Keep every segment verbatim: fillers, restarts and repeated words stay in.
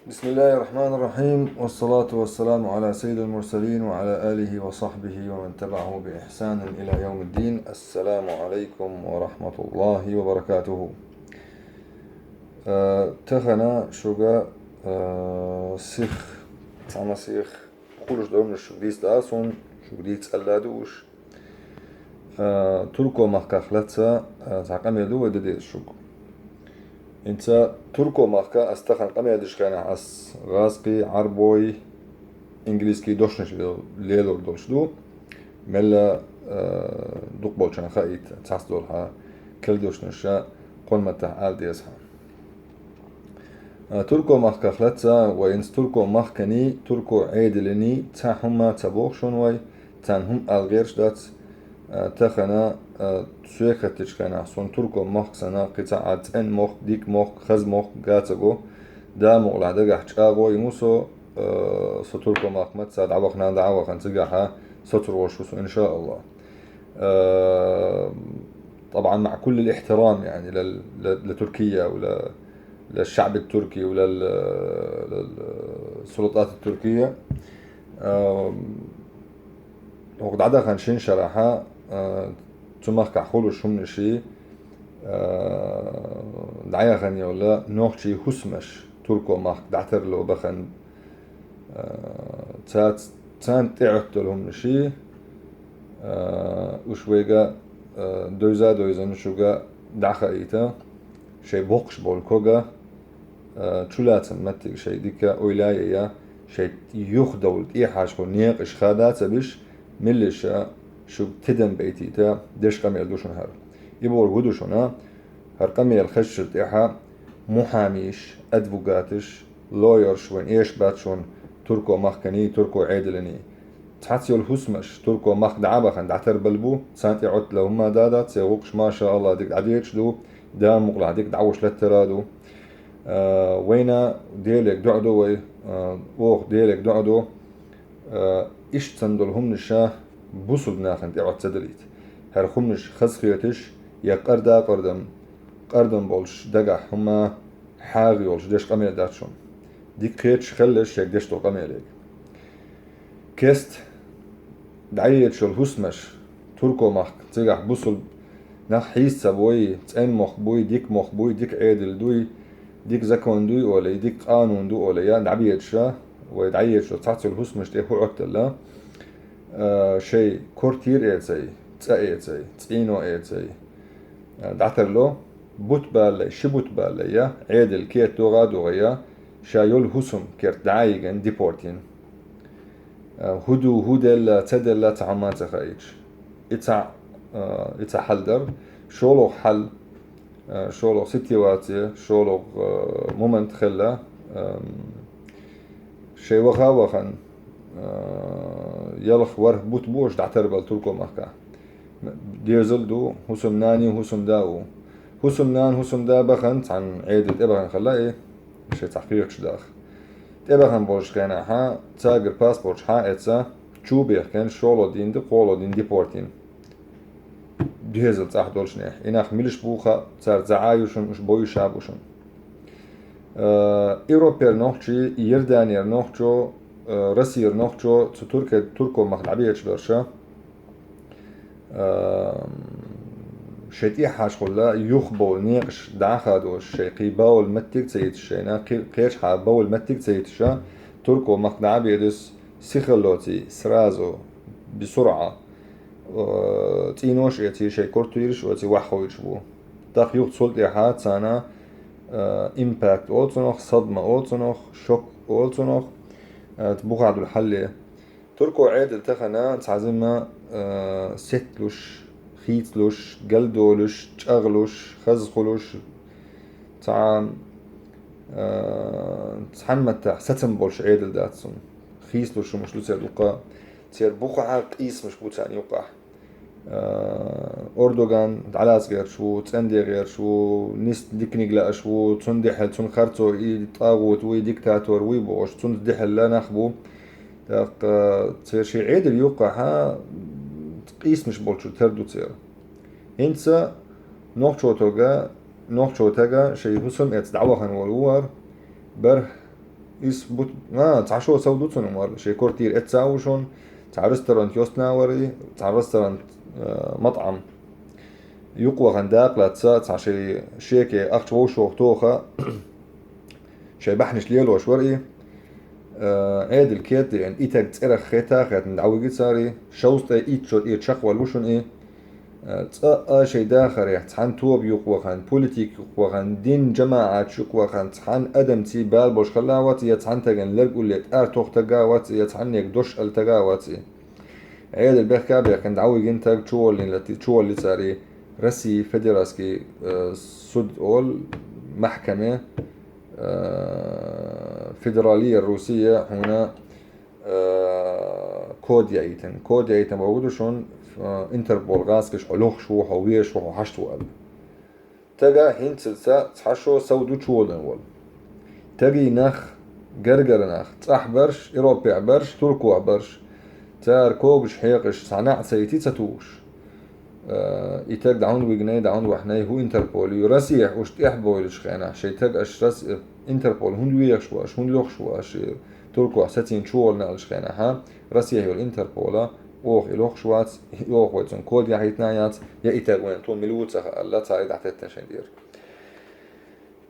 بسم الله الرحمن الرحيم، والصلاة والسلام على سيد المرسلين وعلى آله وصحبه ومن تبعه بإحسان إلى يوم الدين. السلام عليكم ورحمة الله وبركاته. Э, тахана шуга, э, сих, цхьана сих, хулуш долуш шуга дийца дац, шуга дийца аьлла ду уж. А, Турко-махках лаьцна, а, цхьа къамел ду вай де деза шуга. ХӀинца Турко-махка ас тахана къамел деш хенахь ас гӀазкхий, Ӏарбой, ингалсий дешнаш лел-, лелор долуш ду. Мелла, а, дукха болчарна хаийта, цхьацца долу хьан керла дешнаш кхунна маттахь ала деза хьан. А, Турко-махках лаьцна вай, хӀинца Турко-махканий, Турко-Ӏедаланий цхьа хӀума ца боху шуна вай, царна хӀума ала гӀерташ дац. А, тахана, а, соьга хаттачу хенахь, суна Турко-махка санна кхин цхьа а цӀена мохк, дика мохк, хаза мохк ган ца го, Дала мукъалахь дагахь чӀагӀо йина ву со, а, со Турко-махка маца дӀавахана, дӀа а вахана, цигахь а соцур волуш ву со, иншааллахӀ. آه، طبعًا مع كل الاحترام يعني لل-، ل-، لتركيا ول-، للشعب التركي ولل-، للسلطات التركية. آم، وقت عدا خان شين شرحة، آه، цу махкахь хуьлуш хӀуманаш, а, дӀаяхана йолу нохчийн хӀусамаш Турко-махка дӀатарло бахана, а, цац-, царна тӀеӀотталу хӀуманаш, а, уьш вайга, а, дойза-дойзана шуга дӀахаийта, шайн боккхуш болу кога, а, чулацам маттиг шайн дика ойла а ян, шайн юхадовла тӀехьашхо некъаш хада а ца беш, меллаша шуьга тидам байтийта деш къамел ду шуна хӀара. И бохург хӀун ду шуна, хӀара къамел хезчул тӀаьхьа мухьамийш, адвокаташ, лоерш вайн эш бац шуна Турко-махканий, Турко-Ӏедаланий. Цхьацца йолу хӀусамаш Турко-махка дӀа а бахана дӀатарбала бу, царна тӀеӀоттало хӀумма а дац, церан гӀуллакхаш, машааллахӀ, дика дӀадоьдуш ду, Дала мукъалахь дика дӀахьош латтар а ду. А, вайна Делега доӀа до вай, а, оха Делега доӀа до, а, иштта санна долу хӀуманаш бусулба нахана тӀеӀотта ца далийта. ХӀара хӀуманаш хазахеташ я къарда а къардам, къардам болуш дагахь хӀума хьагӀ йолуш деш къамел дац шуна. Дика кхеташ хилалаш шайга деш долу къамелега. Кеста дӀаедаш йолу хӀусамаш, Турко-махка, цигахь бусулба нах хьийза ца бой, цӀена мохк буй, дика мохк буй, дика Ӏедал дуй, дика закон дуй олий, дика къанун ду олий, я дӀабедаш, вай дӀаедаш йолу цхьацца йолу хӀусамаш тӀе хӀун Ӏотталла, а, шайн квартира эцай, цӀа эцай, цӀийно эцай, а, дӀатарло, бутт балале, ши бутт балале, я Ӏедал кета догӀа а догӀий, я ша йолу хӀусам керта дӀа а йигна, депорт йина. А, хӀун ду, хӀун делла, ца делла, цхьа хӀума ца хаийташ. И цхьа, а, и цхьа хьал дара. ШолгӀа хьал, а, шолгӀа ситуация, шолгӀа, а, момент хилла, ам, шайн ваха а вахана, а, ялх, ворхӀ бутт бу уьш дӀатарбала Турко-махка. Дезал ду, хӀусамнана, хӀусамда ву. ХӀусамнана, хӀусамда бахана, цхьана Ӏедал тӀе бахана хилла и, шайн цхьа кхеташ даха. ТӀе бахана болчу хенахь, цаьргара паспорташ хьа а эцна, чу бехкина, шолгӀа дийнахь, кхоалгӀа дийнахь депорт йина. Дезал цӀахь долчунехь. И нах милаш бу хаьа, цара зӀе а ю шуна, уьш бойуш а бу шуна. Э, Европера нохчий, Иорданера нохчо, э, Россера нохчо, цу Турке-, Турко-махка дӀабедаш берш, а, шайн тӀехьашхула юхабовла некъаш дӀа а хадош, шайн кхин бовла меттиг а ца йиташ шайна, кхи-, кхечахьа бовла меттиг а ца йиташ, Турко-махка дӀа а бедаш, сихаллоций, сразу, бисуръа, а, цӀийнош а эций, шайн квартираш а оций, ваьхьахуьйтуш бу. ТӀаккха юха цул тӀаьхьа царна, а, импакт олу цунах, садма олу цунах, шок олу цунах, а, бухахь долу хьале. Турко Ӏедал тахана цхьа зама, а, сетталуш, хийцалуш, галдолуш, чӀагӀлуш, хазахулуш, цхьа, а, цхьана маттахь сацам болуш Ӏедал дац цунна. Хийцалуш хӀумаш ду церан дуккха, церан бухахь къийсамаш бу царна юккъахь. А, Эрдоган дӀалаца гӀерташ ву, цӀенде гӀерташ ву, нисса диканиг лаьаш ву, цунна дуьхьал, цунна харцо и тӀагӀут вуй, диктатор вуй бохуш, цунна дуьхьал нах бу. ТӀаккха церан шайн Ӏедал юккъахьа къийсамаш болчуьра тера ду церан. ХӀинца нохчо тога, нохчо тага шайн хӀусам эцна дӀавахана волу ву хӀара, бархӀ Иза бут-, а, цхьа шо сов ду цунна, валла, шен квартира эцца а ву шун, цхьа ресторан йостна вари, цхьа ресторан, э, матӀам. Юкъа вахана дакъа лаца, цхьа шай шеке ахча вовшах тоха, шай бахьанаш лелош вар и. Э, Ӏедал кхетаде, и таг цӀерах хета а хетна, дӀавиги цари, шовзткъе итт шо тӀера чакхваьлла ву шун и. Э, цкъа а шай дахарехь, цхьана тоба юкъа вахана, политика юкъа вахана, дин жамаӀаташ юкъа вахана, цхьана адамций бала болуш хилла а вац, я цхьана тагана лерг улле тӀара тохтага а вац, я цхьаннега дош ала тага а вац и. Ӏедал бехка а бехкана, дӀавигина таг чуволлина лати-, чуволли цари России федеральский, э, суд ол, махкаме, э, федералия Россия хьуна, э, код яийтина. Код яийтина бохург ду шун, э, Интерпол гӀазкхаша хьо лохуш ву, хьо веш ву, хьо хьашт ву аьлла. Тага хӀинцалца цхьа шо сов ду чуволлина волу. Таги нах, гаргара нах, цӀахь барш, Европехь барш, Туркохь барш, цара когаш хьекъаш, цхьа наӀ ца йити ца тухуш. Э, и таг дӀа хӀунда вигнай, дӀа хӀунда вахьнай, хӀу Интерпол ю, Россехь уьш тӀехь бойлуш хенахь, шай таг аш Рос-, Интерпол хӀунда вехаш ву аш, хӀунда лохуш ву аш, э, Туркохь сацийна чуволлина аьллаш хенахьа, Россехь йолу Интерпола, оха и лохуш вац, и оха вай цунна код яхьийтина яц, я и таг вайн тхуна мила ву ца хаьа аьлла, цара и дӀатеттина шайн тӀера.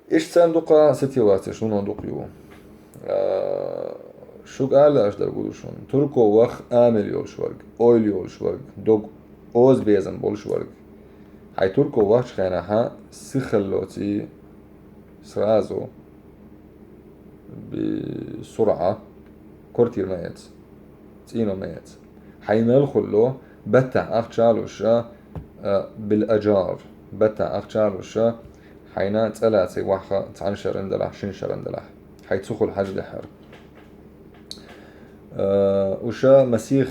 Иштта царна дукха ситуацияш вуно дукха ю. А, шуьга ала аш дара гур шуна. Турко ваха амал йолуш варг, ойла йолуш варг, дог оза безам болуш варг. Хьайн турко вахча хенахьа сихаллоций сразу, би сурӀа, квартира ма эца, цӀийно ма эца. Хьайн мел хуьлло, баттахь ахча а луша, а, бил аджар, баттахь ахча а луша, хьайна цӀа лаций вахха цхьана шаран далахь, шина шаран далахь. Хьайн цухула хьажа дехьара. Э, уьш масех,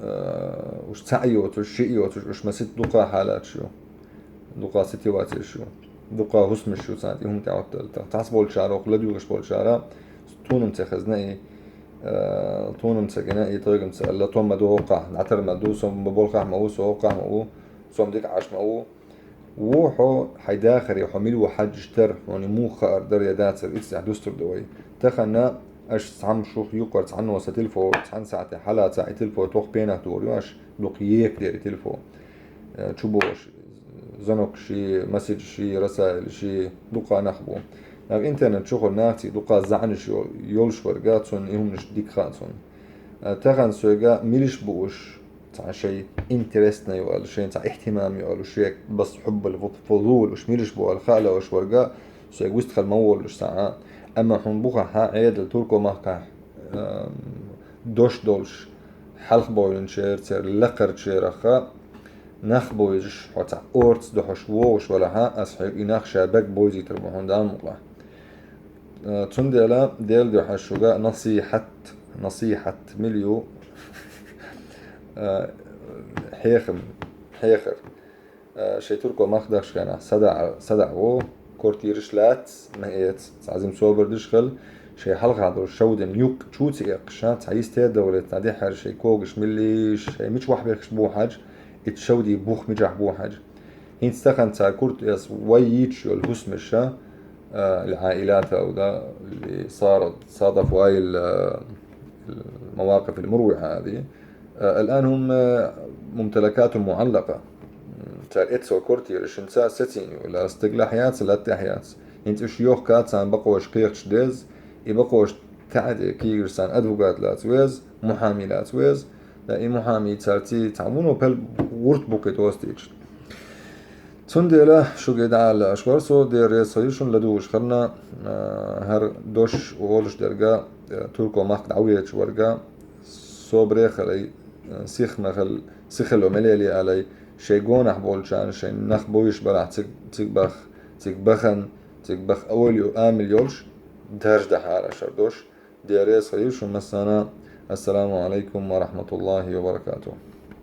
э, уьш цхьаъ йоцуш, шиъ йоцуш, уьш масийтта дукха хьалаташ ю. Дукха ситуацияш ю. Дукха хӀусамаш ю царна тӀе хӀума тӀехӀоттал. Цхьацца болчара, окху ладуьйгӀуш болчара, тхуна-м ца хезна и, э, тхуна-м ца гина и, тхоьга-м ца аьлла, тхо ма ду хӀокхахь, дӀатар ма ду, со ма болхахь ма ву, со хӀокхахь ма ву, со-м дика Ӏаш ма ву. Ву хьо, хьайн дахаре хьо мила ву хьаьжжаш тара, хьуна муха хаар дара я дацара, иццехь дустур ду вай. Тахана аш цхьамма шух юккъара цхьанно сан телефон, цхьана сахьте хьалаца и телефон тох пенах дора ю аш, дукха ека дера и телефон. Э, чу бохуш, звонокши, месседжши, расаилши, дукха нах бу. Нах интернет чухула нахций дукха заьӀнаш йол-, йолуш варга, цунна и хӀуманаш дика хаьа цунна. Э, тахана соьга милаш бу уьш, цхьа шай интересно ю аьлла, шайна цхьа ихтимам ю аьлла, шега бас хьуббал фу-, фузул уьш милаш бу аьлла, хаалуш варга, соьга вистхила ма воллуш цхьа а. Амма хьуна бухахьа Ӏедал турко махкахь, эм, дош долуш, хьалха бойлинчеран, церан лакхарчераха, нах бойзуш, хьо цхьа орца дохьуш вогӀуш валахьа, ас хьоьга и нах ша бага бойзийтар бу хьуна Дала мукъалахь. Э, цундела Делан дуьхьа шуьга насихьат, насихьат мила ю, э, хьехам, хьехар. Э, шайн турко мах дахча хенахь, садаӀа, садаӀа гӀо, квартираш лац, ма эца, цхьа зим собар деш хила, шайн хьалха долу шовдийн юккъе чу ца эккхаш, цхьа йисте а довлийта, цхьа дехьара шайн когаш миллийш, шайн мича вахьбехкаш бу хьажа, и шовдийн бух мичахь бу хьажа. ХӀинца тахана цара курт эс вай йийцуш йолу хӀусамаша, а, العائلات هؤلاء اللي صارت، صادفوا هاي ال-، المواقف المروعة هذه. آه، الآن هم، آه، ممتلكاتهم معلقة. Цара эцо квартира шинца сацийна ю, ла стеглахь яц, латтахь яц. ХӀинца уьш йохка царна бакъош кхехаш деза, и бакъош таӀаде кийгаш царна адвокат лаца веза, мухьами лаца веза. Да, и мухьами царций цхьа вуно пел гӀурт бу кхин тостийча. Цундела шуьга дӀаала аш вара со, Дела реза хуьлда шуна ладугӀуш хиларна, а, хӀара дош олуш дерга, а, турко махка дӀавоьдуш варга, собаре хилай, а, сих ма хила, сихалло мел яле алай, шайн гонахь болчарна, шайн нах бовзуш барахь цига, цига бах, цига бахан, цига бах ойла ю-, амал йолуш, даржа дахьара аш хӀара дош. Дела реза хуьлда шуна массарна. Ассаламу Ӏалайкум ва рахьматуллахӀи ва баракатухӀ.